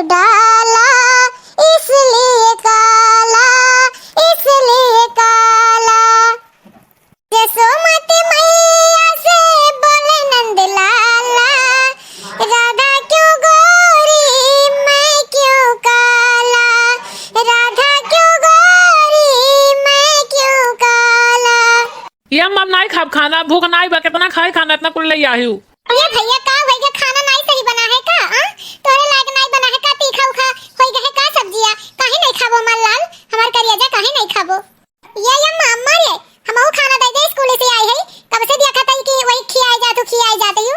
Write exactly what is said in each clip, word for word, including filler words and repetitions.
डाला, इसलिए काला, इसलिए काला। जसोमती मैया से बोले नंद लाला, राधा क्यों गोरी, मैं क्यों काला, राधा क्यों गोरी, मैं क्यों काला। ये अम्मा, हम नाई खाब खाना, भूख नाई बा, कितना खाए खाना, इतना कुल ले आई हूँ। ये भैया, का भैया, खाना नाई सही बना है का? आ? तोरे लायक नाई बना है का? तीखा उखा होई गए का सब्जिया? काहे नहीं खाबो हमार लाल, हमार करियाजा, काहे नहीं खाबो? ये, ये अम्मा, अम्मा रे, हमहू खाना दे दे, स्कूल से आई है, कब से देखत है कि वही खियाए जात हो, खियाए जात हो।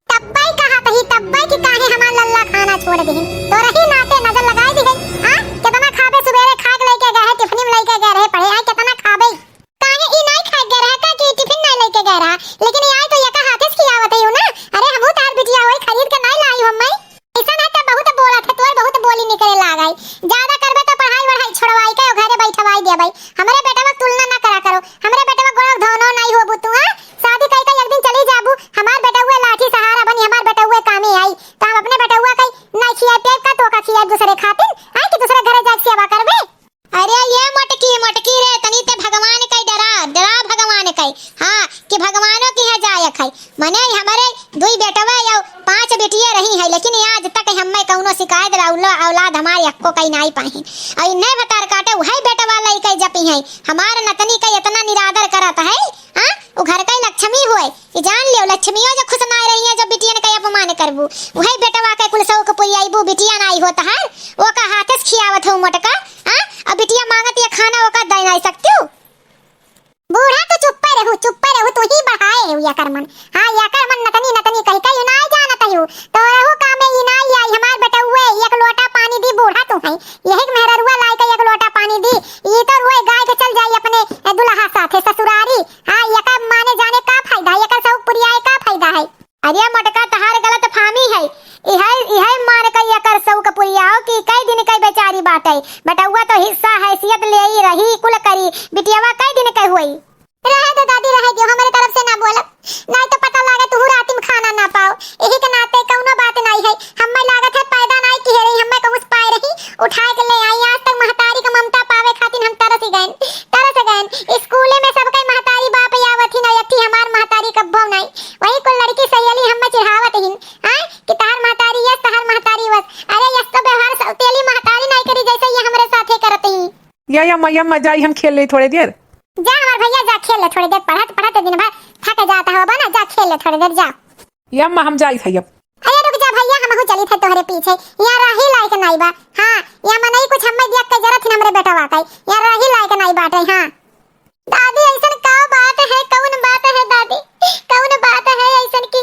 तब्बे कहा तही, तब्बे कि काहे हमार लल्ला खाना छोड़ दिहिन। तोरही नाते नजर लगाए दिहे। हाँ, कितना खाबे, सुबेरे खा के लेके गए है, टिफिन में लेके गए रहे पढ़े, हाँ, कितना खाबे। काहे ई नाई खा गए रहा का कि टिफिन नाई लेके गए रहा, लेकिन ई आई तो यका हाथे से खियावत है ना। अरे, हमहू तार बिटिया होई, खरीद के नाई लाई हूँ मैं। ऐसा ना तो बहुत बोलत है, तोर बहुत बोली निकले लाग है। ज्यादा करबे तो पढ़ाई वढ़ाई छोड़वाई के घरे बैठवाई देबे। हमरे बेटवा के तुलना ना करा करो। हमरे बेटवा गोरख धौनो नाई होबू तू, हाँ? शादी कई के एक दिन चली जाबू। हमार बेटवा लाठी सहारा बनी, हमार बेटवा कामे आई। तो हम अपने बेटवा के नाई खिया पेट का तो का खिया दूसरे खातिर? आई कि दूसरे घरे जाके सेवा करबे? अरे ये मोटकी, मोटकी रे, तनी ते भगवान के डरा, डरा भगवान के। हाँ, कि भगवानो के यहाँ जायक है। मने हमरे दुई बेटवा या पांच बेटिया रही है, लेकिन आज तक हमें कौनो शिकायत औला-, औलाद हमारे अक्को कई नाई पाहिन। और इन्हें भतार काटे वही बेटवा लइके जपी है। हमार नतनी का इतना निरादर करत है, हाँ? उ घर का लक्ष्मी होए, ये जान लियो, लक्ष्मियो जो खुश ना रही है, जो बिटियन का अपमान करबू, वही बेटवा के कुल शौक पुरियाइबू, बिटिया नाई हो तहार, ओका हाथ से खियावत हो मोटका, हाँ? अब बिटिया मांगत या खाना, ओका दे नाई सकती हो। बूढ़ा तू चुप्पे रहू, चुप्पे रहू, तू ही बढ़ाए हो या कर मन। हाँ, या कर मन नतनी, नतनी कही कही नाई जानत हो, तो रहू का में ई नाई आई, हमार बेटउए एक लोटा पानी दी, बूढ़ा तू है, यही के मेहररुआ लाई के एक लोटा पानी दी, ई तो रोए गाय के चल जाई अपने दुल्हा साथे ससुरारी। हाँ, एकर माने जाने का फायदा है, एकर शौक पुरियाए का फायदा है? अरे मोटका, तहार गलतफहमी है। इहै, इहै मान के एकर शौक पुरियाओ कि कई दिन के बेचारी बाटे। बेटउआ तो हिस्सा हैसियत लेई रही, कुल करी। बिटियवा कई दिन के होई? रहे दो दादी, रहे दियो, हमरे तरफ से ना बोलब। नाई तो पता लागे तुहू राती में खाना ना पाओ। यही के नाते कौनो बात नाई है। हम्मे लागत है पैदा नाई किहे रही, हम्मे कहूँ से पाए रही, उठाए के ले आई। आज तक महतारी का ममता पावे खातिर हम तरस गएन, तरस गएन। स्कूले में सबके महतारी बाप आवत ही ना, यथी हमार महतारी कब्बो नाई। वही कुल लड़की सहेली हम्मे चिढ़ावत ही, आय, कि तहार महतारी यस, तहार महतारी वस। अरे यस तो व्यवहार सौतेली महतारी नाई करी, जैसे ये हमरे साथे करत ही। या, या, अम्मा, या, अम्मा, जाई हम खेल ले थोड़े देर। जा हमार भैया, जा खेल ले थोड़ी देर, पढ़त पढ़त दिन भर थक जात हो बना, जा खेल ले थोड़ी देर, जा। या अम्मा, हम जाई थई अब। अरे रुक जा भैया, हमहू चली थे तोहरे पीछे, यहाँ रही लायक नाई बा। हाँ, यहाँ मनई कुछ हम्मे दिया के जरूरत ही हमरे बेटवा के, यहाँ रही लायक नाई बाटे। हाँ दादी, ऐसन का बात है, कौन बात है दादी, कौन बात है ऐसन की?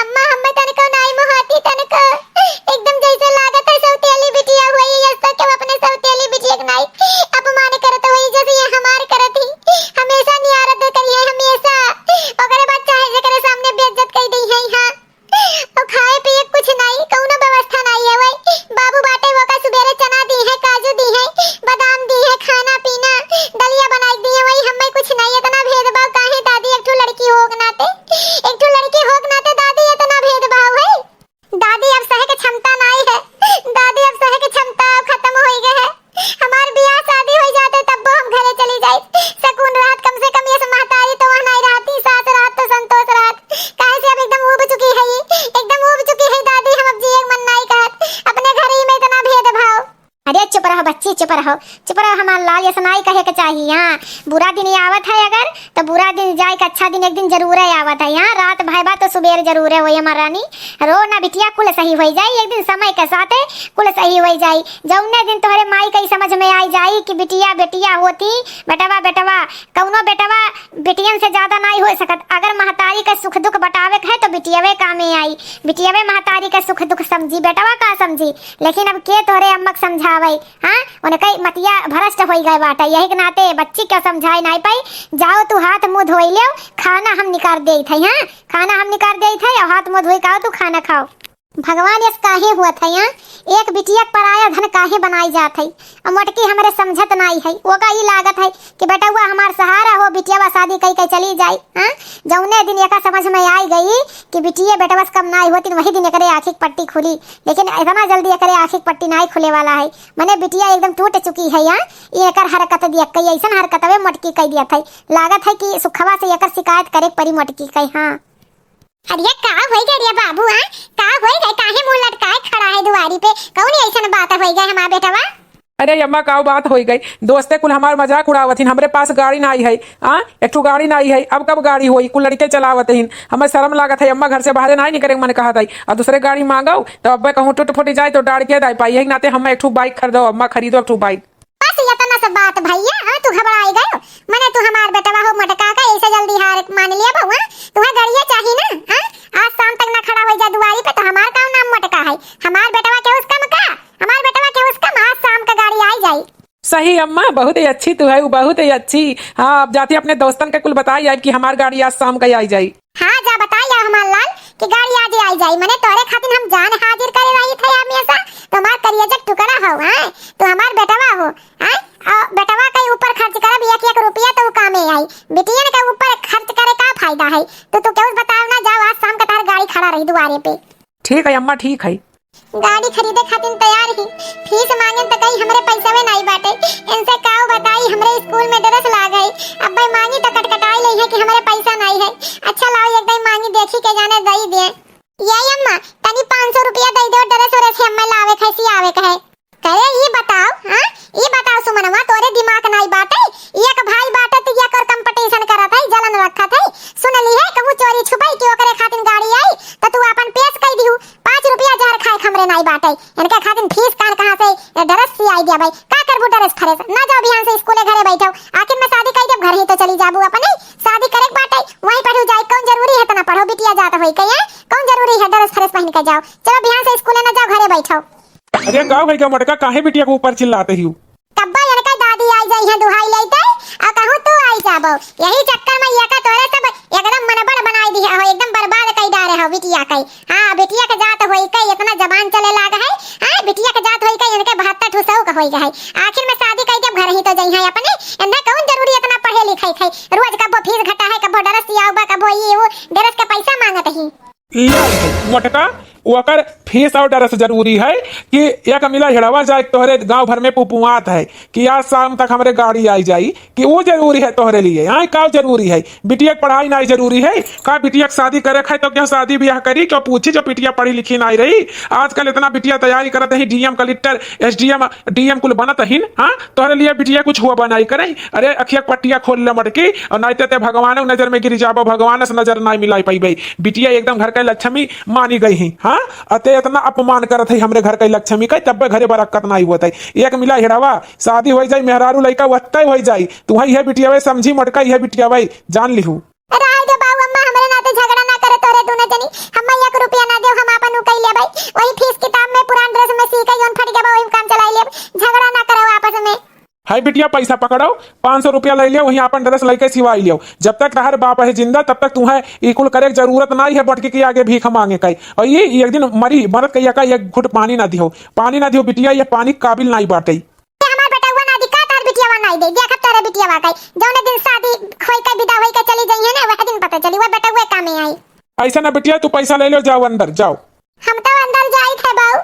अम्मा, हम्मे तनको नाई मोहाती, तनको एकदम जैसे लागत है सौतेली बिटिया हुई, यस तो क्यों अपने सौतेली बिटिया के नाई अपमान करत हुई, जैसे ये हमार करत ही। हमेशा नियारत करी है, हमेशा। ओकरे बाद चाहे जेकरे सामने बेइज्जत कई दी है। हाँ, और खाए पिए कुछ नाई, कौनो व्यवस्था नाई है। वही बाबू बाटे, वो का सुबेरे चना दी है, काजू दी है, बादाम दी है, खाना पीना, दलिया बनाई दी है, वही हमें कुछ नाई। इतना भेदभाव काहे दादी? एक ठो लड़की होक नाते, एक ठो लड़की होक नाते दादी, इतना भेदभाव है। दादी, अब सहे के क्षमता नाई है। दादी, अब सहे के क्षमता अब खत्म होई गए है। हमार बियाह शादी होई जाते, तब्बो हम घरे चली जाई। सकून रहत, कम से कम ये महतारी तो वहाँ नाई रहती, सास रहत तो संतोष रहत। काहे से अब एकदम ऊब चुकी है ये, एकदम ऊब चुकी है दादी, हम अब जिए के मन नाई कहत। अपने घर ही में इतना भेदभाव। अरे चुप रहो बच्ची, चुप रहो, चुप रहो हमार लाल, ऐसा नाई कहे के चाहिए। हाँ, बुरा दिन आवत है अगर, तो बुरा दिन जाए के अच्छा दिन एक दिन जरूर आवत है। हाँ, रात भय बा तो सुबेर जरूर है, वही हमार रानी। रो ना बिटिया, कुल सही होई जाई, एक दिन समय के साथे कुल सही होई जाई। जौने दिन तोहरे माई के समझ में आई जाई कि बिटिया बिटिया होती, बेटवा बेटवा, कौनो बेटवा बिटियन से ज्यादा नाई हो सकत। अगर महतारी के सुख दुख बटावे के है तो बिटियवे कामे आई, बिटियवे महतारी के सुख दुख समझी, बेटवा का समझी। लेकिन अब के तोहरे अम्मा के समझावे? हाँ, उनके मतिया भ्रष्ट होई गए बाटे, यही के नाते बच्ची के समझाए नाई पाई। जाओ तू हाथ मुंह धोई लेव, खाना हम निकाल देत है। हाँ, खाना हम निकाल देत है और हाथ मुंह धोई के आओ तू खाना खाओ। भगवान यस काहे हुअत है, हाँ? एक बिटिया के पराया धन काहे बनाई जात है? अब मोटकी हमरे समझत नाई है। ओका ई लागत है कि बेटवा हमार सहारा हो, बिटियावा शादी कई के चली जाई, हाँ? जौने दिन एका समझ में आई गई कि बिटिये बेटवा से कम नाई होती, वही दिन एकरे आँखी के पट्टी खुली। लेकिन इतना जल्दी एकरे आँखी के पट्टी नाई खुले वाला है। मने बिटिया एकदम टूट चुकी है, हाँ? ये एकर हरकत देख के, ऐसन हरकतवे मोटकी कई दियत है। लागत है कि सुखवा से एकर शिकायत करे के परी मोटकी कई, हाँ। अरे का होई गए रे बाबू, हाँ? का होई गए? काहे मुंह लटकाए खड़ा है दुआरी पे? कौन ऐसन बात होई गए हमार बेटवा? अरे अम्मा, का बात होई गई? दोस्ते कुल हमार मजाक उड़ावत हिन, हमरे पास गाड़ी नाई है, हाँ? एक ठो गाड़ी नाई है, अब कब गाड़ी होई? कुल लड़के चलावत हिन, हमें शर्म लागत है अम्मा, घर से बाहरे नाई निकरे के मन कहत है। और दूसरे गाड़ी मांगो तो अब्बे कहूँ टूट फूट जाए तो डाड़ के दाई पाई, यही नाते हमें एक ठो बाइक खरीदो अम्मा, खरीदो एक ठो बाइक। बस इतना सा बात भैया, हाँ, तू घबराई गयो। मने तू हमार बेटवा हो मोटका का, ऐसे जल्दी हार मान लिया बउआ? तुम्हें गाड़िया चाहिए ना, हाँ? आज शाम तक ना खड़ा हो जा दुआरी पे तो हमार का नाम मोटका है? हमार बेटवा के उसका मका, हमार बेटवा के उसका आज शाम का गाड़ी आई जाई। सही अम्मा, बहुत ही अच्छी तू है, वो बहुत ही अच्छी। हाँ, अब जाती अपने दोस्तन के कुल बताई आइब कि हमार गाड़ी आज शाम का आई जाई। हाँ, जा बताई आओ हमार लाल कि गाड़ी आज आई जाई। मने तोरे खातिर हम जान हाजिर करे रही थे हमेशा। तो हमार करियजक टुकड़ा हो, हैं? तो हमार बेटवा हो, हैं? और बेटवा के ऊपर खर्च करब एक एक रुपया तो कामे आई। बिटियन के ऊपर खर्च करे का फायदा है? तो तू केहू बताओ ना, जाओ आज शाम का तार गाड़ी खड़ा रही दुआरे पे। ठीक है अम्मा, ठीक है। गाड़ी खरीदे खातिर तैयार ही, फीस मांगेन त कही हमरे पैसवे नाई बाटे। इनसे काऊ बताई, हमरे स्कूल में ड्रेस लाग है, अब भाई मांगी त कटकटाई ले है कि हमरे पैसा नाई है। अच्छा लाओ एक दाई मांगी देखी के जाने दई दे। ये अम्मा, तनी पाँच सौ रुपया दई दो, ड्रेस व्रेस है अम्मा लावे के है, सियावे के है। करे ई बताओ, हाँ, ई बताओ सुमनवा, तोरे दिमाग नाई बाटे, एक भाई बाटे त एक और कंपटीशन करत है, जलन रखत है। सुन ली है कहूँ चोरी छुपाई कि ओकरे खातिर गाड़ी आई त तू अपन पेश कई दिहू। पाँच रुपया जहर खाए के हमरे नाई बाटे। इनके खातिर फीस कान कहाँ से, ये ड्रेस सियाई दिया भाई। का करबू ड्रेस फ्रेस? ना जाओ बिहान से स्कूले, घरे बैठो। आखिर में शादी कई जब घर ही तो चली जाबू अपने। शादी करे के बाटे, वहीं पढ़ू जाए। कौन जरूरी है इतना पढ़ो बिटिया जात होई के, हैं? कौन जरूरी है ड्रेस फ्रेस पहन के जाओ? चलो बिहान से स्कूले ना जाओ, घरे बैठो। अरे का भई का मोटका, काहे बिटिया के ऊपर चिल्लात हिउ? कब्बो इनका दादी आई जाई है दुहाई लेते, आ कहूँ तू आई जाबो। यही चक्कर में ये का तोरे सब एकदम मनबड़ बनाई दिया हो, एकदम बर्बाद कई डारे हो बिटिया के। हाँ, बिटिया के जात होई के इतना जबान चले लाग है। हाँ, बिटिया के जात होई के इनके बहत्तर ठो शौक होई गए है। आखिर में शादी कई जब घर ही तो जई है अपने, इन्हें कौन जरूरी इतना पढ़े लिखे के? रोज कब्बो फीस घटा है, कब्बो ड्रेस सियाउबा, कब्बो ये वो ड्रेस के पैसा मांगत ही। ले मोटका, ओकर फीस और ड्रेस जरूरी है कि एक मिला हिड़वा जाए तोहरे गांव भर में पुपुआत है कि आज शाम तक हमरे गाड़ी आई जाई, कि वो जरूरी है तोहरे लिए? आए का जरूरी है? बिटिया के पढ़ाई नाई जरूरी है का? बिटिया के शादी करे के है तो क्यों शादी ब्याह करी, क्यों पूछी जो बिटिया पढ़ी लिखी नाई रही? आजकल इतना बिटिया तैयारी करत ही, डीएम कलेक्टर एसडीएम डीएम कुल बनत हिन, हाँ? तोहरे लिए बिटिया कुछ हुआ बनाई करे? अरे अखिया के पट्टिया खोल ले मटकी, और नाई ते, ते भगवान के नजर में गिर जाबो, भगवान से नजर नाई मिलाई पाइबे। बिटिया एकदम घर के लक्ष्मी मानी गई ही, हाँ? अते इतना अपमान करत है हमरे घर के लक्ष्मी का, तब्बे घरे बरकत नाई होत है। एक मिला हिड़वा, शादी होई जाई, मेहरारू लइका वत्ते होई जाई। तू है बिटिया भाई समझी मटका, यह बिटिया भाई जान लिहू। राय दे बाऊ अम्मा, हमरे नाते झगड़ा ना करे तोरे दोनों जनी। हम एक रुपया ना देव, हम आपन उ कई लेबै। वही फीस किताब में पुरान ड्रेस में सी के जौन फट गया बा, वही में काम चलाई लेब। झगड़ा ना करो आपस में। हाय बिटिया, पैसा पकड़ो, पाँच सौ रुपया ले लियो, वहीं आपन ड्रेस लेके सिवाई लियो। जब तक तहर बाप है जिंदा, तब तक तुम्हें ई कुल करे के जरूरत नाई है, बटकी के आगे भीख मांगे का। और ये एक दिन मरी, मरत कहिया का एक घुट पानी ना दियो, पानी ना दियो बिटिया, ये पानी काबिल नाई बाटे। ये हमार बेटउआ ना दी, का तोहर बिटियावा नाई दे? देखब तोहरे बिटियावा का, जौने दिन शादी होई के विदा होई के चली जइहे ना, वह दिन पता चली, वह बेटउए कामे आई। ऐसा ना बिटिया, तू पैसा ले लो, जाओ अंदर, जाओ। हम तो अंदर जाई थे बाऊ,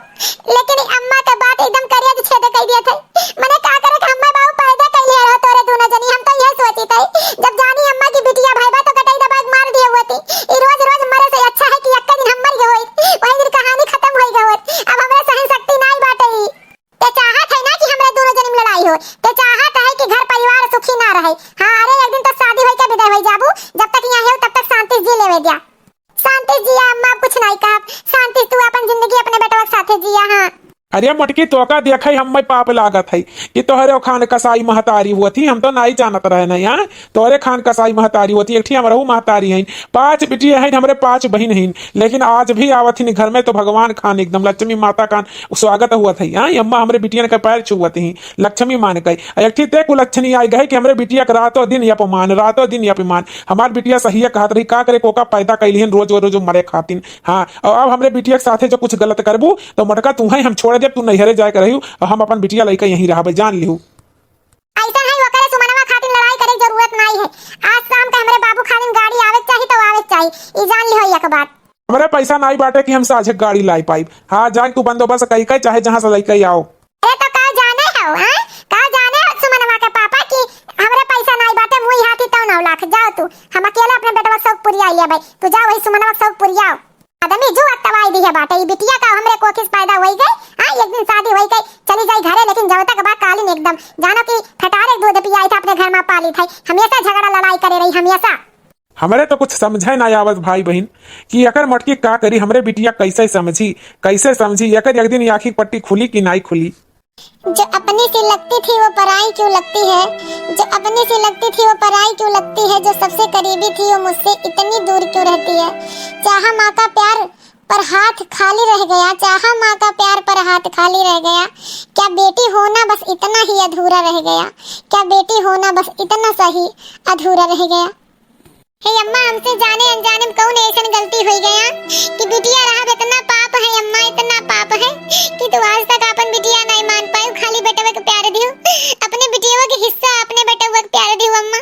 लेकिन ई अम्मा के बात एकदम करेज छेद कई दिए थे। मने का करे के अम्मा बाऊ पैदा कइले रहो तोरे दोनों जनी, हम तो यह सोची थे, जब जानी अम्मा की बिटिया भाई बा तो गटई दबा के मार दिए होती। ई रोज रोज मरे से अच्छा है कि एक दिन हम मर गए होई, वही दिन कहानी खत्म होई गए होत। अब हमरे सहन शक्ति नाई बाटे ई। ते चाहत है ना कि हमरे दोनों जनी में लड़ाई हो, ते चाहत है कि घर परिवार सुखी ना रहे। हाँ, अरे एक दिन तो शादी होई के विदा होई जाबू, जब तक यहाँ हो तब तक शांति से जी लेवे दिया। शांति से जिया अम्मा, कुछ नहीं कहब, शांति से तू अपन जिंदगी अपने बेटवा के साथे जिया। हाँ, अरे मोटकी, तोका देखइ हम्मे पाप लागत हइ कि तोहरे खान कसाई महतारी होत ही, हम तो नाहीं जानत रहेन, हाँ? तोहरे खान कसाई महतारी होत ही, एक ठी हमरहू महतारी हइन, पाँच बिटिया हइन, हमरे पाँच बहिन हइन, लेकिन आज भी आवत हिन घर में तो भगवान खान, एकदम लक्ष्मी माता खान स्वागत होत हइ, हाँ? अम्मा हमरे बिटियन के पैर छुअत ही, लक्ष्मी मान कइ। आ एक ठी ते कुलच्छनी आइ गइ कि हमरे बिटिया के रातों दिन अपमान, रातों दिन अपमान। हमार बिटिया सहिया कहत रही, का करे, कोका पैदा कइ लिहन रोज रोज मरे खातिन। हाँ, अउर अब हमरे बिटिया के साथे जो कुछ गलत करबू, तो मोटका तुहइ हम छोड़ देब, तू नैहरे जाए के रहिउ, अउर हम अपन बिटिया लइके यहीं रहबइ, जान लिहू। अइसन हइ, ओकरे सुमनवा खातिन लड़ाई करे के जरूरत नाहीं हइ। आज शाम के हमरे बाबू खातिन गाड़ी आवे के चाही, तो आवे के चाही, ई जान लिहो एक बात। हमरे पैसा नाहीं बाटे कि हम साझे गाड़ी लाई पाइब। हाँ, जान तू बंदोबस्त कइ के, चाहे जहाँ से लइके आओ। अरे तो का जाने हउ, हाँ? का जाने हउ सुमनवा के पापा कि हमरे पैसा नाहीं बाटे, मुँह हाथी तौ नौ लाख, जाओ तू, हम अकेले अपने बेटवा के शौक पुरियाइ लेबइ, तू जाओ वही सुमनवा के शौक पुरियाओ। आदमी जो अतवाई दिहे बाटे, ई बिटिया का हमरे कोखिस पैदा होइ गइ, हाँ, एक दिन शादी होइ गइ, चली जाई घरे, लेकिन जब तक बा कालिन एकदम, जानो कि फटारे दूध पियाई था अपने घर में पाली था, हमेशा झगड़ा लड़ाई करे रही, हमेशा। हमरे तो कुछ समझे ना आवत भाई बहिन कि एकर मोटकी का करी, हमरे बिटिया कइसे समझी, कइसे समझी, एकर एक दिन ई आँखी के पट्टी खुली कि नाहीं खुली। जो अपनी सी लगती थी वो पराई क्यों लगती है, जो अपनी सी लगती थी वो पराई क्यों लगती है, जो सबसे करीबी थी वो मुझसे इतनी दूर क्यों रहती है। चाहा माँ का प्यार पर हाथ खाली रह गया, चाहा माँ का प्यार पर हाथ खाली रह गया। क्या बेटी होना बस इतना ही अधूरा रह गया, क्या बेटी होना बस इतना सा ही अधूरा रह गया। हे अम्मा, हमसे जाने अनजाने में कौन ऐसन गलती होइ गया कि बिटिया रहब इतना पाप है अम्मा, इतना पाप है कि तू आज तक आपन बिटिया नाहीं मान पायू, खाली बेटवा के प्यार दियो, अपने बिटिया के हिस्सा अपने बेटवा के प्यार दियो अम्मा।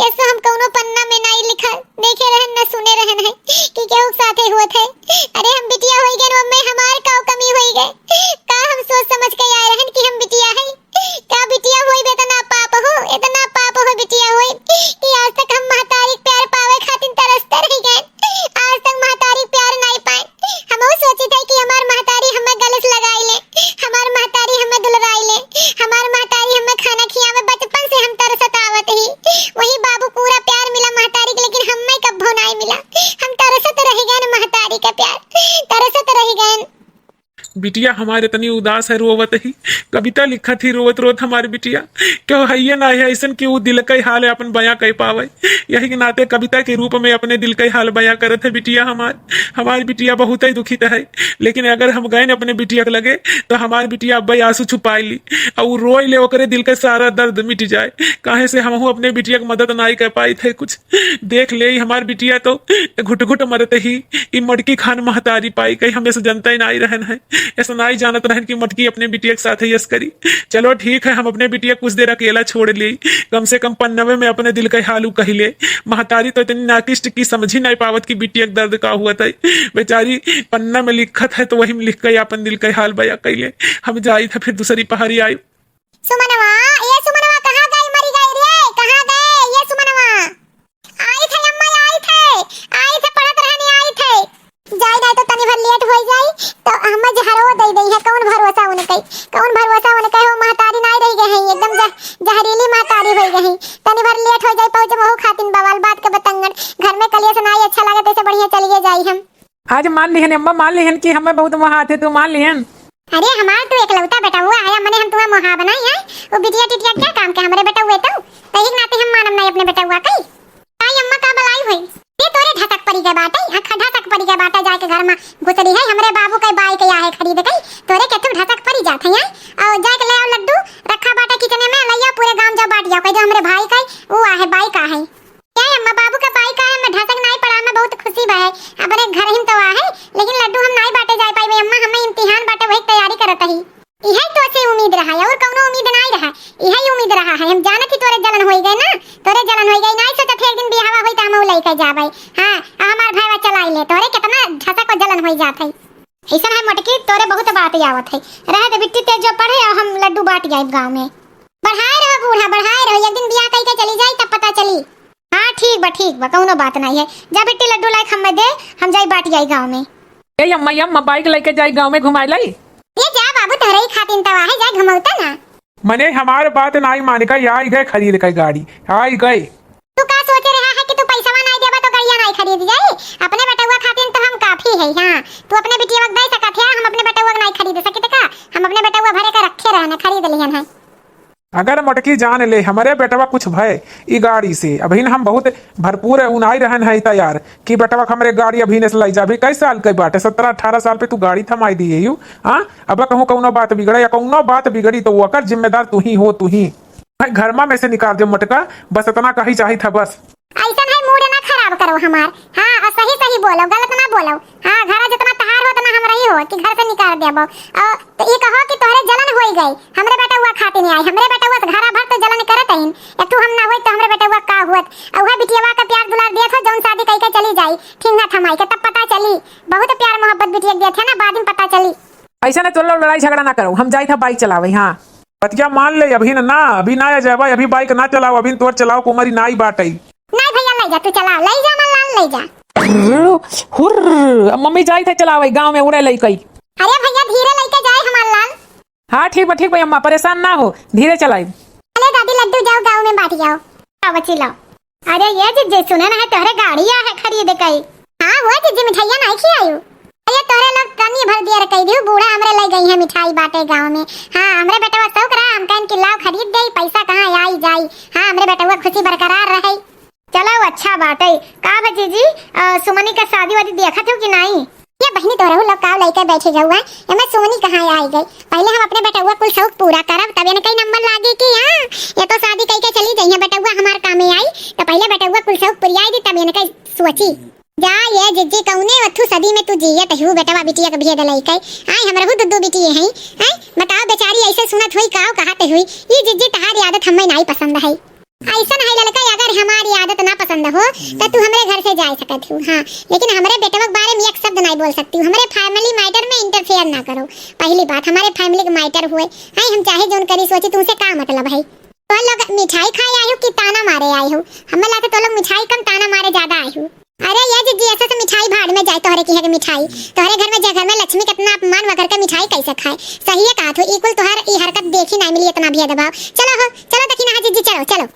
ये सो हम कौनो पन्ना में नाहीं लिखा, देखे रहन न सुने रहन है कि केहू के साथे होत है। अरे हम बिटिया होइ गए अम्मा, हमार का कमी होइ गए, का हम सोच समझ के आए रहन कि हम बिटिया है? का बिटिया होइब, इतना पाप हो, इतना पाप हो बिटिया होइब कि आज तक हम महतारी के प्यार पावे खातिर तरसते रह गए। आज तक महतारी के प्यार नाहीं पाए। हमहू सोचित है कि हमार महतारी हमें गले से लगाई ले, हमार महतारी हमें दुलराई ले, हमार महतारी हमें खाना खियावे। बचपन से हम तरसत आवत ही, वही बाबू पूरा प्यार मिला महतारी के, लेकिन हमें कब्बो नाहीं मिला। हम तरसत रह गए महतारी का प्यार, तरसत रह गए। बिटिया हमार इतनी उदास है, रोवत ही। कविता लिखत ही रोवत रोवत हमार बिटिया। केहू हइये ना है अइसन कि ऊ दिल के हाल अपन बयां कर पावे। यही के नाते कविता के रूप में अपने दिल के हाल बयां करत है बिटिया हमार। हमार बिटिया बहुत ही दुखित है, लेकिन अगर हम गए न अपने बिटिया के लगे तो हमार बिटिया अब्बे आंसू छुपाई ली अउर रोई ले, ओकरे दिल के सारा दर्द मिट जाए। काहे से हमहू अपने बिटिया के मदद नाहीं कर पाई थे कुछ। देख ले, ई हमार बिटिया तो घुट घुट मरत ही ई मोटकी खान महतारी पाई कही, हम ऐसे जनते नाहीं रहन है, ऐसे नाहीं जानत रहन कि मोटकी अपने बिटिया के साथ ही ऐसे करी। चलो ठीक है, हम अपने बिटिया कुछ देर अकेला छोड़ ली, कम से कम पन्नवे में अपने दिल के हाल उ कही ले। महतारी तो इतनी नाकिष्ट कि समझी नाहीं पावत कि बिटिया के दर्द का हुआ था। बेचारी पन्ना में लिखत है तो वही में लिख के अपन दिल के हाल बयां कइले। हम जाई था फिर दूसरी पहाड़ी आई। सुमनवा, ए सुमनवा, कहाँ गई, मरी गई रे, कहाँ गए, ए सुमनवा? आई थे अम्मा, आई थे, आई थे, पढ़त रहनी, आई थे। जाई नाहीं तो तनी भर लेट होइ जाई, तो हमें जहरवा दे दई है, कौन भरोसा उनके, कौन भरोसा उनके, हो महतारी नाहीं रह गए हैं, एकदम जह-, जहरीली महतारी होइ गए हैं। तनी भर लेट होइ जाई, पहुँचे महू खातिन बवाल बात के बतंगड़, घर में कलेश नाहीं अच्छा लगे, तैसे बढ़िया चलिए जाई हम। आज मान लिहन अम्मा, मान लिहन कि हमें बहुत मोहात है, तू मान लिहन। अरे हमार तू एकलौता बेटउआ है, मने हम तुम्हें मोहा बनाई है? वो बिटिया टिटिया क्या काम के हमरे बेटउए तो? तही के नाते हम मानम नाहीं अपने बेटउआ कई। आई अम्मा का बलाई हुई? ये तोरे ढसक पड़ी के बाटे, हाँ, ढसक पड़ी के बाटे, जाके घर में घुसरी है, हमरे बाबू के बाई के आहे खरीद के, तोरे केथू ढसक पड़ी जात है, हैं? और जाके ले आओ लड्डू, रखा बाटे किचने में, ले आओ, पूरे गांव जाओ बांट जाओ, कह दो हमरे भाई का, वो आहे, बाई का है। क्या अम्मा, बाबू के बाई का है, मैं ढसक नाहीं पड़ा, मैं बहुत खुशी बा है। अपने घर ही तो आहे, लेकिन लड्डू हम नाहीं बांटे जाए पाई अम्मा, हमें इम्तिहान बाटे, वही तैयारी करत ही। इहे तो से उम्मीद रहा है, और कौनो उम्मीद नाहीं रहा, इहे उम्मीद रहा है। हम जानत ही तोरे जलन होई गए ना, तोरे जलन होई गए, नाहीं सोचत है एक दिन बिहावा होई तो हम लेके जाबे। हाँ, आ हमार भाईवा चलाई ले, तोरे कितना ढसक को जलन होई जात है। ऐसा है मोटकी, तोरे बहुत बात आवत है, रहे दे बिट्टी, ते जो पढ़े, और हम लड्डू बांट जाए गाँव में। बढ़ाए रहो बूढ़ा, बढ़ाए रहो, एक दिन बियाह कई के चली जाई तब पता चली। हाँ ठीक बा, ठीक बा, कौनो बात नाहीं है। जा बिट्टी लड्डू लाइके हमें दे, हम जाई बांट जाई गाँव में। ए अम्मा, ए अम्मा, बाइक लेके जाई गाँव में घुमाए लाई। ये जा बाबू, तोहरे ही खातिन तवा है, जाए घुमौता ना। मने हमार बात नाहीं मान का, आई गए खरीद के गाड़ी, आई गए। तू का सोचे रहा है कि तू पैसवा नाहीं देबा तो गड़िया नाहीं खरीद जाई? अपने बेटउआ खातिन तो हम काफी है, हाँ। तू अपने बिटिया के दे सकत है, हम अपने बेटवा के नाई खरीद सकित का? हम अपने बेटवा भरे के रखे रहन है, खरीद लिहन है। अगर मोटकी जान ले हमरे बेटवा कुछ भय ई गाड़ी से, अभिन हम बहुत भरपूर उनाई रहन है तैयार कि बेटवा के हमरे गाड़ी अभिन से लई जा। अभी कई साल के बाटे, सत्रह अठारह साल पे तू गाड़ी थमाई दिए यू। हाँ, अब कहूँ कौनो बात बिगड़े या कौनो बात बिगड़ी तो ओकर जिम्मेदार तू ही हो, तू ही। भाई, घरमा में से निकाल दे मोटका, बस इतना कही चाहित है बस। ऐसन है, मूड ना खराब करो हमार। हाँ, और सही सही बोलो, गलत ना बोलो। हाँ, घरा जितना तहार हो उतना हमरा ही हो कि घर से निकाल देबो। और तो ये कहो कि तोहरे जलन होई गई, हमरे बेटवा खातिर नहीं आई, हमरे बेटवा से घरा भर तो जलन करत हईन। एक तू हम ना होई तो हमरे बेटवा का हुअत? और वह बिटियावा का प्यार दुलार दिया था, जौन शादी कई के चली जाई, ठिंगा थमाई के, तब पता चली। बहुत प्यार मोहब्बत बिटिया के दिया था ना, बाद में पता चली। ऐसा ना, चलो लड़ाई झगड़ा ना करो, हम जाई था बाइक चलावे। हाँ, बतिया मान ले, अभी ना, ना, अभी ना आ जाए भाई, अभी बाइक ना चलाओ, अभी तोर चलाओ के उमर ही ना आई बाटे। नहीं भैया, ले जा, तू चला, ले जा, हमार लाल, ले जा। हुर्र, हुर्र, अब मम्मी जाई थे चलावे गाँव में उड़े लइकई। अरे भैया, धीरे लइके जाए हमार लाल। हाँ, ठीक बा, ठीक बा अम्मा, परेशान ना हो, धीरे चलाई। अरे दादी लड्डू, जाओ गाँव में बांट जाओ। आओ बच्ची, लाओ। अरे ये जिज्जी, सुने ना है तोहरे गाड़िया है खरीद कई। हाँ वो जिज्जी, मिठाइया नहीं खियायू? अरे तोहरे लोग तनी भर दियर कई दियो, बूढ़ा हमरे ले गई है मिठाई बाटे गाँव में। हाँ, हमरे बेटवा शौक रहा, हम कहन कि लाओ खरीद देई, पैसा कहाँ आई जाई। हाँ, हमरे बेटवा खुशी बरकरार रहे। चलो अच्छा बाटे। का बा जिज्जी, अ, सुमनी का शादी वादी देखत हो कि नहीं? ये बहिनी, तोहरहू लोग काव लइके बैठे जाऊ है, एमे सोनी कहाँ आई गई? पहिले हम अपने बेटउआ कुल शौक पूरा करब, तब इनके नंबर लागे कि हाँ, ये तो शादी कइके चली जइहें, बेटउआ हमार कामे आई, तो पहिले बेटउआ कुल शौक पुरियाई दी, तब इनके सोची। जा ये जिज्जी, कौने अथू सदी में तू जियत हू, बेटवा बिटिया के भेद लइके। आय, हमरहू दुद्दू बिटिये हैं, हैं? बताओ बेचारी ऐसे सुनत हुई, काव कहत हुई? ई जिज्जी, तहार आदत हमें नाई पसंद है। ऐसन है ललका, अगर हमारी आदत ना पसंद हो, तो तू हमरे घर से जाए सकत हो, हाँ, लेकिन हमरे बेटवा के बारे में एक शब्द नहीं बोल सकती हो। हमरे family matter में interfere ना करो। पहली बात, हमारे family के matter हुए, हैं, हम चाहे जौन करी सोची, तुमसे का मतलब है? तो लोग मिठाई खाए आए हो कि ताना मारे आए हो? हमें लगे तो लोग मिठाई कम, ताना मारे ज्यादा आए हो। अरे ये जिज्जी, ऐसे से मिठाई भाड़ में जाए, तोहरे की है के मिठाई, तोहरे घर में जे घर में लक्ष्मी कितना अपमान वगैरह के मिठाई कैसे खाए? सही है कहा तू, ई कुल तोहर ई हरकत देखी नहीं मिली, इतना भेदभाव। चलो हो, चलो देखी ना जिज्जी, चलो, चलो।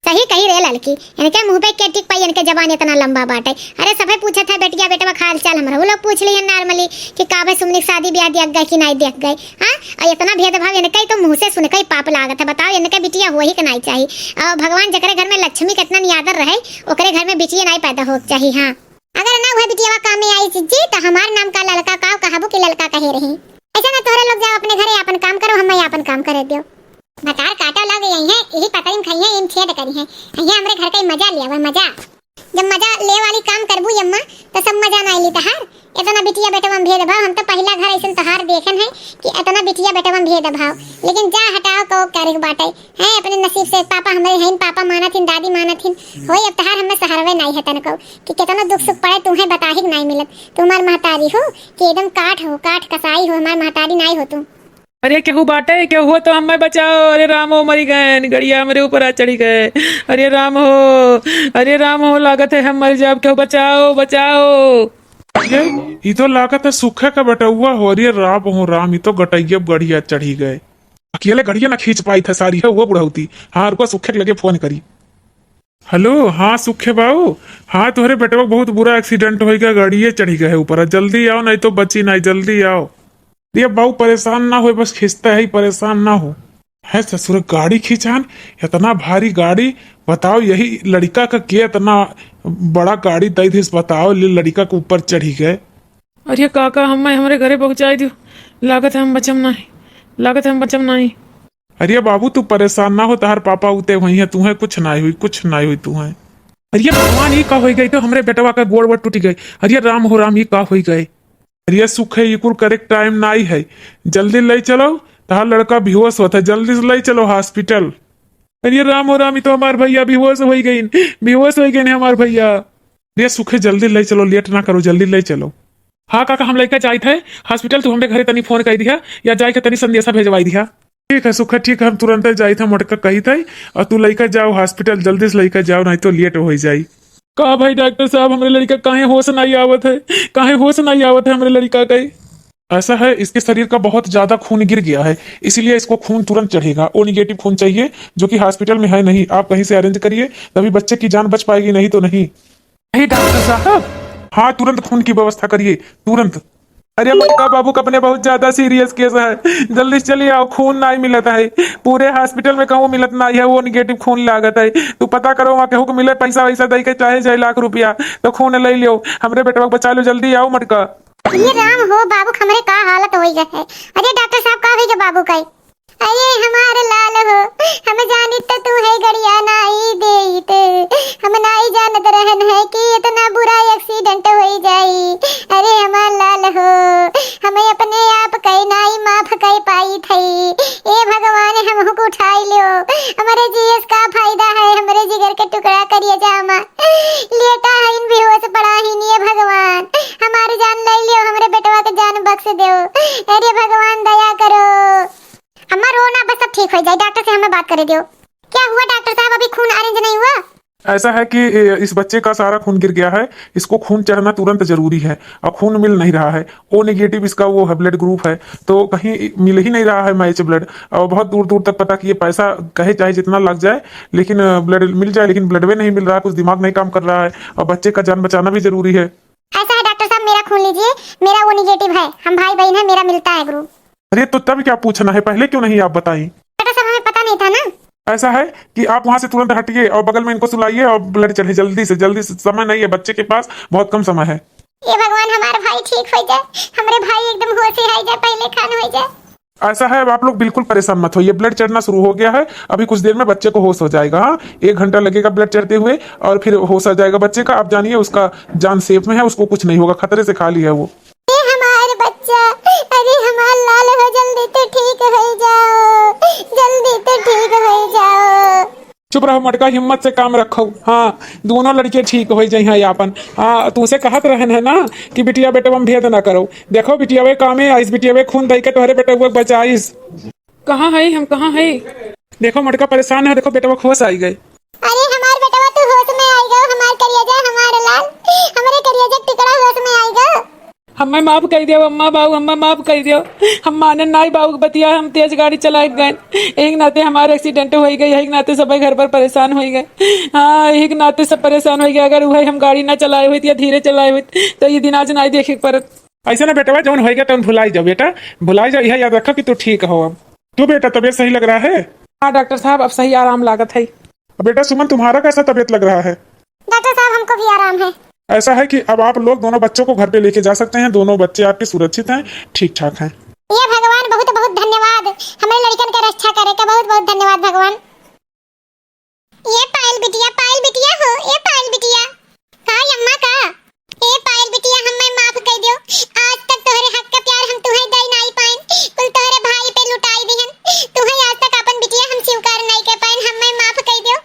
सही कही रे ललकी, इनके मुंह पे के टिक पाई, इनके जबान इतना लंबा बाटे। अरे सभे पूछत है बेटिया बेटवा का हाल चाल, हमरा वो लोग पूछ लिए normally कि का भाई सुमनी के शादी ब्याह देख गए कि नहीं देख गए। हाँ, और इतना भेदभाव इनके ही तो मुंह से सुन के ही पाप लागत है। बताओ इनके बिटिया हो ही के नहीं चाहिए। और भगवान जकरे घर में लक्ष्मी कितना नियादर रहे, ओकरे घर में बिटिया नहीं पैदा हो चाहिए। हाँ, अगर ना हुआ बिटिया कामे आई जिज्जी, तो हमार नाम का ललका काव कहबू कि ललका कहे रही। ऐसा ना, तोहरे लोग जाओ अपने घरे, अपन काम करो, हम अपन काम करे दियो। भतार काटो लग यही है, यही पतरी में खाई है, इन छेद करी है। ये हमरे घर का ही मजा लिया हुआ मजा। जब मजा ले वाली काम करबू यम्मा, तो सब मजा ना ली तहार। इतना बिटिया बेटवा में भेदभाव, हम तो पहला घर ऐसन तहार देखन है कि इतना बिटिया बेटवा में भेदभाव। लेकिन जा हटाओ, को करे के बाटे है अपने नसीब से। पापा हमरे हैं, पापा मानत हिन, दादी मानत हिन। होई अब तहार हमें सहारवे नहीं है तनको कि कितना दुख सुख पड़े तुम्हें बताही के नहीं मिलत। तुम्हार महतारी हो कि एकदम काठ हो, काठ कसाई हो, हमार महतारी नहीं हो तू। अरे केहू बाटे, केहू हो तो हमें बचाओ। अरे राम हो, मरी गए, गड़िया हमरे ऊपर आ चढ़ी गए। अरे राम हो, अरे राम हो, लागत है हम मर जाब, केहू बचाओ, बचाओ। ये, ई तो लागत है सुखे का बेटउआ हो। अरे राम हो राम, ई तो गटैया गड़िया चढ़ी गए। अकेले गड़िया ना खींच पाई था सारी है वो बुढ़ौती। हाँ, रुको, सुखे के लगे फोन करी। हेलो, हाँ सुखे बाऊ, हाँ तोहरे बेटवा के बहुत बुरा एक्सीडेंट होइगा, गड़िए चढ़ी गए है ऊपर, जल्दी आओ नहीं तो बची नहीं, जल्दी आओ। अरे बाऊ परेशान ना होए, बस खींचता है ही, परेशान ना हो। है ससुर गाड़ी खींचान, इतना भारी गाड़ी, बताओ यही लड़का का के इतना बड़ा गाड़ी दे दिस, बताओ ले लड़का के ऊपर चढ़ी गए। अरे काका, हमें हमरे घरे पहुँचाई दियो, लागत है हम बचम नहीं, लागत है हम बचम नहीं। अरे बाबू तू परेशान ना हो, तहार पापा उते हुई हैं, तुहें कुछ नहीं हुई, कुछ नहीं हुई तुहें। अरे भगवान, ई का होई गई? तो हमरे बेटवा का गोड़ वोड़ टूटी गई। अरे राम हो राम, ई का होई गई? अरे सुखे, ई कुल करे के टाइम नाई है, जल्दी ले चलो, तहार लड़का बेहोश होत है, जल्दी से ले चलो हॉस्पिटल। अरे राम हो राम, ई तो हमार भैया बेहोश होई गई, बेहोश होई गई हमार भैया। अरे सुखे, जल्दी ले चलो, लेट ना करो, जल्दी ले चलो। हाँ काका, हम लइका जाइत है हॉस्पिटल, तू हमरे घरे तनी फोन कर दिया या जाए के तनी संदेशा भेजवाई दिया। ठीक है सुखे, ठीक है, हम तुरंते जाइत है, मोटका कहित है, और तू लइका जाओ हॉस्पिटल, जल्दी से लइका जाओ, नहीं तो लेट हो जाई। का भाई डॉक्टर साहब, हमरे लड़का काहे होश नहीं आवत है, काहे होश नहीं आवत है हमरे लड़का के? ऐसा है, इसके शरीर का बहुत ज्यादा खून गिर गया है, इसीलिए इसको खून तुरंत चढ़ेगा। ओ नेगेटिव खून चाहिए, जो कि हॉस्पिटल में है नहीं, आप कहीं से अरेंज करिए, तभी बच्चे की जान बच पाएगी, नहीं तो नहीं। हे डॉक्टर साहब, हाँ, तुरंत खून की व्यवस्था करिए, तुरंत। अरे मटका, बाबू का अपने बहुत ज्यादा serious case है, जल्दी से चलिए आओ, खून नाहीं मिलत है, पूरे hospital में कहूँ मिलत नाहीं है, वो negative खून लागत है। तू पता करो वहाँ केहू को मिले, पैसा वैसा दे के चाहे जाए लाख रुपया, तो खून ले लियो, हमरे बेटवा को बचा लो, जल्दी आओ मटका। ये राम हो बाबू, हमरे का हालत होइ गए है। अरे डॉक्टर साहब, का होइ गए बाबू का? अरे हमार लाल हो, हम जानित तो तू है गड़िया नाई देइत, हम नाई जानत रहन है कि इतना बुरा accident होइ जाई। अरे हमार लाल हो, हमें अपने आप के नाई माफ कर पाई थई। ए भगवान, हमहू को उठाई लियो, हमरे जीएस का फायदा है, हमरे जिगर के टुकड़ा करिए जामा। लेटा है इन बेहोश पड़ा ही नहीं, भगवान हमार जान ले लियो, हमरे बेटवा के जान बख्श दो। अरे भगवान दया करो। अम्मा रो ना, बस सब ठीक होइ जाए, डॉक्टर से हमें बात करे दियो। क्या हुआ डॉक्टर साहब, अभी खून arrange नहीं हुआ? ऐसा है कि, ए, इस बच्चे का सारा खून गिर गया है, इसको खून चढ़ना तुरंत जरूरी है और खून मिल नहीं रहा है। O negative इसका वो है, blood group है, तो कहीं मिल ही नहीं रहा है match blood। और बहुत दूर दूर तक पता किए, पैसा कहे चाहे जितना लग जाए, लेकिन, अ, blood मिल जाए, लेकिन blood में नहीं मिल रहा है, कुछ दिमाग नहीं काम कर रहा है और बच्चे का जान बचाना भी जरूरी है। ऐसा है डॉक्टर साहब, मेरा खून लीजिए, मेरा O negative है, हम भाई बहन है, मेरा मिलता है group। अरे तो तब क्या पूछना है, पहले क्यों नहीं आप बताई? डॉक्टर साहब, हमें पता नहीं था ना। ऐसा है कि आप वहाँ से तुरंत हटिए और बगल में इनको सुलाइए और blood चढ़े जल्दी से, जल्दी से, समय नहीं है बच्चे के पास, बहुत कम समय है। ये भगवान, हमारा भाई ठीक होइ जाए, हमरे भाई एकदम होश में आइ जाए, पहले खान होइ जाए। ऐसा है, अब आप लोग बिल्कुल परेशान मत होइए, blood चढ़ना शुरू हो गया है, अभी कुछ देर में बच्चे को होश हो जाएगा। हाँ, एक घंटा लगेगा blood चढ़ते हुए और फिर होश आ जाएगा बच्चे का। आप जानिए, उसका जान safe में है, उसको कुछ नहीं होगा, खतरे से खाली है वो। ए हमार बच्चा, अरे हमार लाल हो, जल्दी तू ठीक होइ जाओ, जल्दी तू ठीक होइ जाओ। चुप रहो मटका, हिम्मत से काम रखो। हाँ, दोनों लड़के ठीक होइ जइहैं आपन। हाँ, तुमसे कहत रहन है ना कि बिटिया बेटवा में भेद ना करो। देखो बिटियावे कामे आइस, बिटियावे खून दइ के तोहरे बेटवा के बचाइस। कहाँ है हम, कहाँ है? देखो मटका परेशान है, देखो बेटवा होश आइ गए। अरे हमार बेटवा तू होश में आइ गयो, हमार करिया जा, हमार लाल, हमरे करिया जा टुकड़ा होश में आइ गयो। हमें माफ कइ दियो अम्मा बाबू, हमें माफ कइ दियो। हम माने नाई बाबू के बतिया, हम तेज गाड़ी चलाइ गए, एक नाते हमार accident होइ गए, एक नाते सबै घर पर परेशान होइ गए। हाँ, एक नाते सब परेशान होइ गए। अगर उहै हम गाड़ी ना चलाए होइत या धीरे चलाए होइत, तो ये दिन आज नाई देखे के परत। ऐसे ना बेटवा, जौन होइ गए तौन भुलाइ जाओ बेटा, भुलाइ जाओ, यह याद रखो कि तू ठीक हो। अब तू बेटा तबियत सही लग रहा है? हाँ डॉक्टर साहब, अब सही आराम लागत है। अब बेटा सुमन, तुम्हारा कैसा तबियत लग रहा है? डॉक्टर साहब, हमको भी आराम है। ऐसा है कि अब आप लोग दोनों बच्चों को घर पे लेके जा सकते हैं, दोनों बच्चे आपके सुरक्षित हैं, ठीक ठाक हैं। ये भगवान, बहुत बहुत धन्यवाद, हमरे लड़कन के रक्षा करे का बहुत बहुत धन्यवाद भगवान। ये पायल बिटिया, पायल बिटिया हो, ये पायल बिटिया। का अम्मा का? ए पायल बिटिया, हम्मे माफ कइ दियो। आज तक तोहरे हक का प्यार हम तुहैं दइ नाई पाइन, कुल तोहरे भाई पे लुटाई दिहन। तुहैं आज तक आपन बिटिया हम स्वीकार नाई कर पाइन, हम्मे माफ कइ दियो,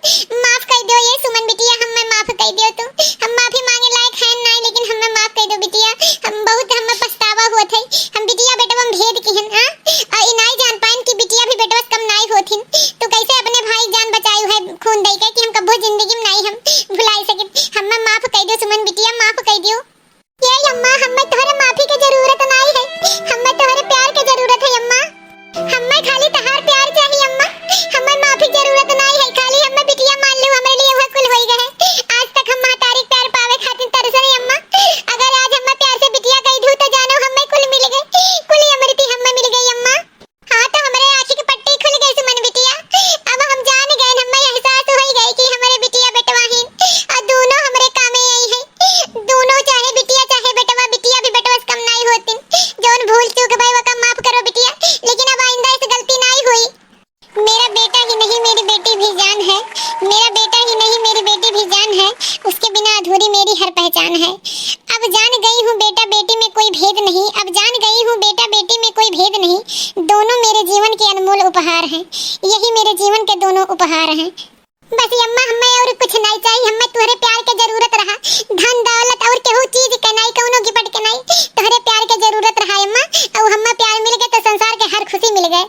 माफ कइ दियो। ए सुमन बिटिया, हम्मे माफ कइ दियो तू। हम माफी मांगे लायक हैं नाई, लेकिन हम्मे माफ कइ दियो बिटिया। हम बहुत, हम्मे पछतावा होत है। हम बिटिया बेटवा में भेद किहन, हाँ? और ई नाई जान पाइन कि बिटिया भी बेटवा से कम नाई होथिन। तू कैसे अपने भाई जान बचायु है खून दइ के कि हम कब्बो जिंदगी में नाई हम भुलाई सकित। हम्मे माफ कइ दियो सुमन बिटिया, माफ कइ दियो। ए अम्मा, हम्मे तोहरे माफी के जरूरत नाई है, हम्मे तोहरे प्यार के जरूरत है अम्मा। हम्मे खाली तोहार प्यार चाही अम्मा, हम्मे माफी के जरूरत नाई है, खाली हम्मे बिटिया मान लू, हमरे लिए वह कुल होई गए। आज तक हम महतारी के प्यार पावे खातिर तरसे रहे अम्मा, अगर आज हम्मे प्यार से बिटिया कहि दू तो जानो हम्मे कुल मिल गए, कुल अमृति हम्मे मिल गई अम्मा। हाँ, तो हमरे आँखी के पट्टी खुल गई सुमन बिटिया। अब हम जान गए, हमें एहसास हो गए कि हमरे बिटिया बेटवा ही और दोनों हमरे कामे आई है। दोनों चाहे बिटिया चाहे बेटवा, बिटिया भी बेटवा से कम नाई होती। जौन भूल चूक भई वका माफ करो बिटिया, लेकिन अब आइंदा ऐसी गलती नाई होई। मेरा बेटा ही नहीं मेरी बेटी भी जान है, मेरा बेटा ही नहीं मेरी बेटी भी जान है, उसके बिना अधूरी मेरी हर पहचान है। अब जान गई हूँ बेटा बेटी में कोई भेद नहीं, अब जान गई हूँ बेटा बेटी में कोई भेद नहीं, दोनों मेरे जीवन के अनमोल उपहार हैं, यही मेरे जीवन के दोनों उपहार हैं। बस अम्मा, हमें और कुछ नहीं चाहिए, हमें तुहरे प्यार के जरूरत रहा, धन दौलत और केहू चीज के नहीं, कौनो गिफ्ट के नहीं, तुहरे प्यार के जरूरत रहा अम्मा। और हमें प्यार मिल गए तो संसार के हर खुशी मिल गए।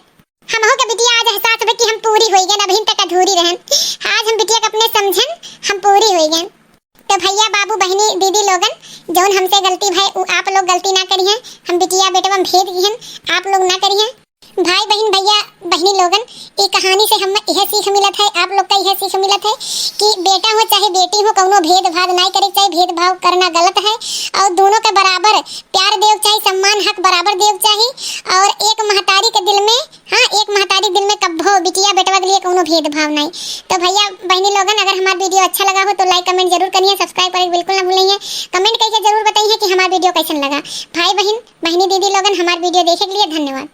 हमहू के बिटिया आज एहसास बा कि हम पूरी होई गए, अबहिन तक अधूरी रहन। आज हम बिटिया के अपने समझन, हम पूरी होई गए। तो भैया, बाबू, बहिनी, दीदी लोगन, जौन हमसे गलती भय, उ आप लोग गलती ना करिहैं। हम बिटिया बेटवा में भेद किहन, आप लोग ना करिहैं। भाई, बहिन, भैया, बहिनी लोगन, ई कहानी से हमें यह सीख मिलत है, आप लोग का यह सीख मिलत है कि बेटा हो चाहे बेटी हो, कौनो भेदभाव नाई करे के चाही, भेदभाव करना गलत है। और दोनों के बराबर प्यार देवे के चाही, सम्मान हक बराबर देवे के चाही। और एक महतारी के दिल में, हाँ, एक महतारी के दिल में कब्बो बिटिया बेटवा के लिए कौनो भेदभाव नाई। तो भैया बहिनी लोगन, अगर हमार video अच्छा लगा हो तो like comment जरूर करिए, subscribe करे बिल्कुल ना भूलिए। Comment करके जरूर बताइए कि हमार video कैसन लगा। भाई बहिन, बहिनी दीदी लोगन, हमार video देखे के लिए धन्यवाद।